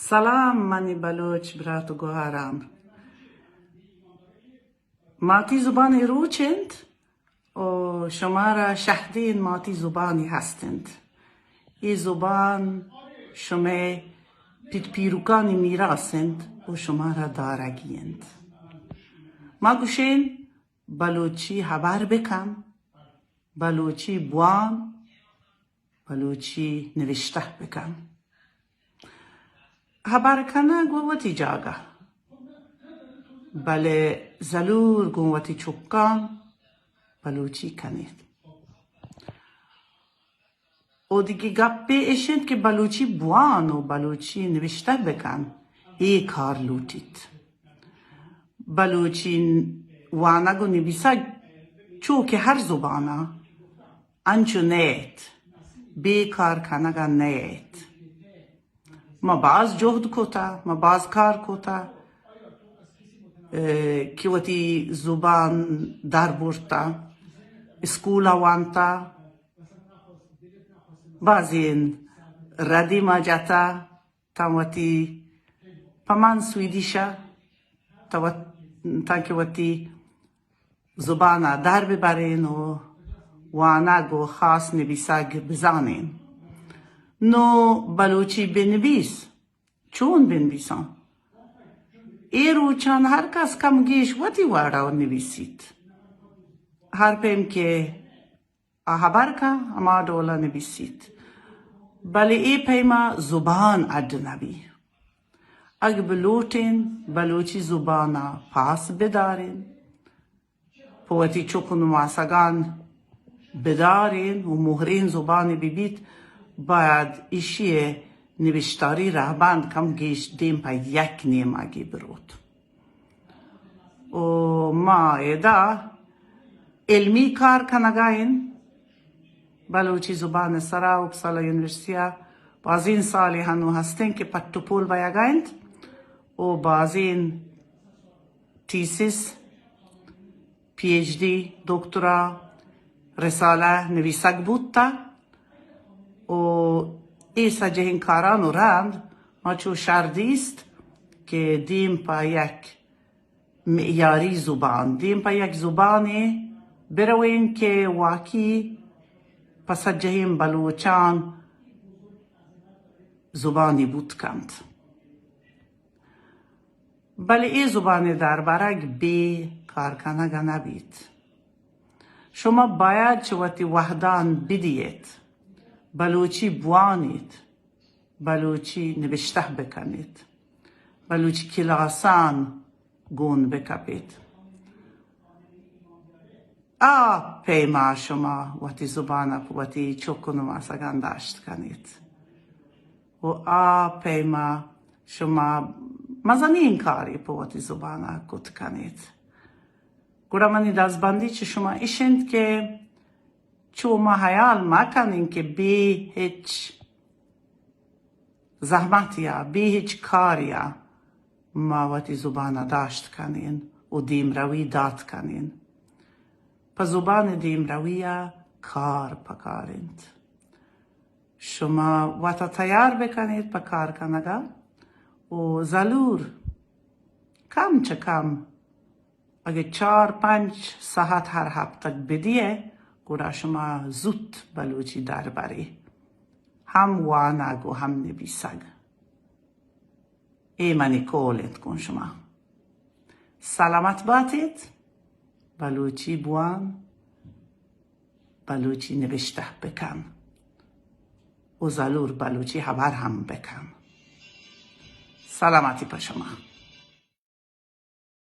سلام منی بلوچ برات و گوھاراں۔ ماتی زبان روچ انت و شمارا شھدین ماتی زبانی ھست انت۔ اے زبان شمئے پت پیرکانی میراث انت و شمارا دارگی انت۔ ما گوشین بلوچی ھبر بکن، بلوچی بوان، بلوچی نوشتہ بکن۔ ھبر کنگ گوں وتی جاگہ، بلے زلور گوں وتی چکاں بلوچی کنیت۔ و دگہ گپے اش انت کہ بلوچی بوان و بلوچی نوشتہ بکن، اے کار لوٹیت۔ بلوچی وانگ و نبیسگ چو کہ ھر زباناں انچو نئیت، بے کار کنگا نئیت۔ ما باز جھد کتا، ما باز کار کتا، اے، کہ وتی زبان در برتا، اسکولا وانتا، بازین ردی ما جتا، تاں وتی پہ من سویدیشا، تاں وت-، تاں کہ وتی زبانا در ببرین و وانگ و خاص نبیسگ بزانین۔ نو بلوچی بنویس، چون بنویساں؟ اے روچان ھر کس کم گیش وتی وڑا نویسیت۔ ھر پیم کہ آ ھبر کن، ھما ڈولا نبیسیت۔ بلے اے پیما زبان اڈ نبی۔ اگہ بلوٹین بلوچی زبانا پاس بدارین، پہ وتی چک و نماسگان بدارین و مھرین زبانے ببیت، باید ایشی نبشتاری رھبند کم گیش دیم پہ یک نیمگی بروت۔ و ما ادا علمی کار کنگا ایں۔ بلوچی زبان سرا اپسالا یونیورسٹیا بازین سالے ھنو ھستیں کہ پٹ و پول بیگا انت و بازین تھیسس، پی ایچ ڈی، دکترا، رسالہ نویسگ بوتا و اے سجہیں کاران و رند ما چو شر دیست کہ دیم پہ یک معیاری زبان، دیم پہ یک زبانے بروین کہ واقعی پہ سجہیں بلوچان زبانی بوت کنت۔ بلے اے زبان دربرگ بے کار کنگ نہ بیت۔ شما باید چہ وتی وھدان بدیت، بلوچی بوانیت، بلوچی نبشتہ بکنیت، بلوچی کلاسان گون بکپیت۔ آ پیما شما وتی زبان ء پہ وتی چک و نماسگان داشت کنیت و آ پیما شما مزنین کاری پہ وتی زبان ء کت کنیت۔ گڑا منی دزبندی چہ شما اش انت کہ چو ما حیال مکنین کہ بے ہچ زحمتیا، بے ہچ کاریا ما وتی زبانا داشت کنین و دیمروی دات کنین۔ پہ زبان دیمرویا کار پکار انت۔ شما وتا تیار بکنیت پہ کار کنگا و زلور کم چہ کم اگہ چار پنچ ساعت ہر ہپتگ بدیئے، گڑا شما زوت بلوچی دربرے، ہم وانگ و ہم نبیسگ۔ اے منی کول انت گوں شما۔ سلامت باتیت، بلوچی بوان، بلوچی نبشتہ بکن و زلور بلوچی ہبر ہم بکن۔ سلامتی پہ شما۔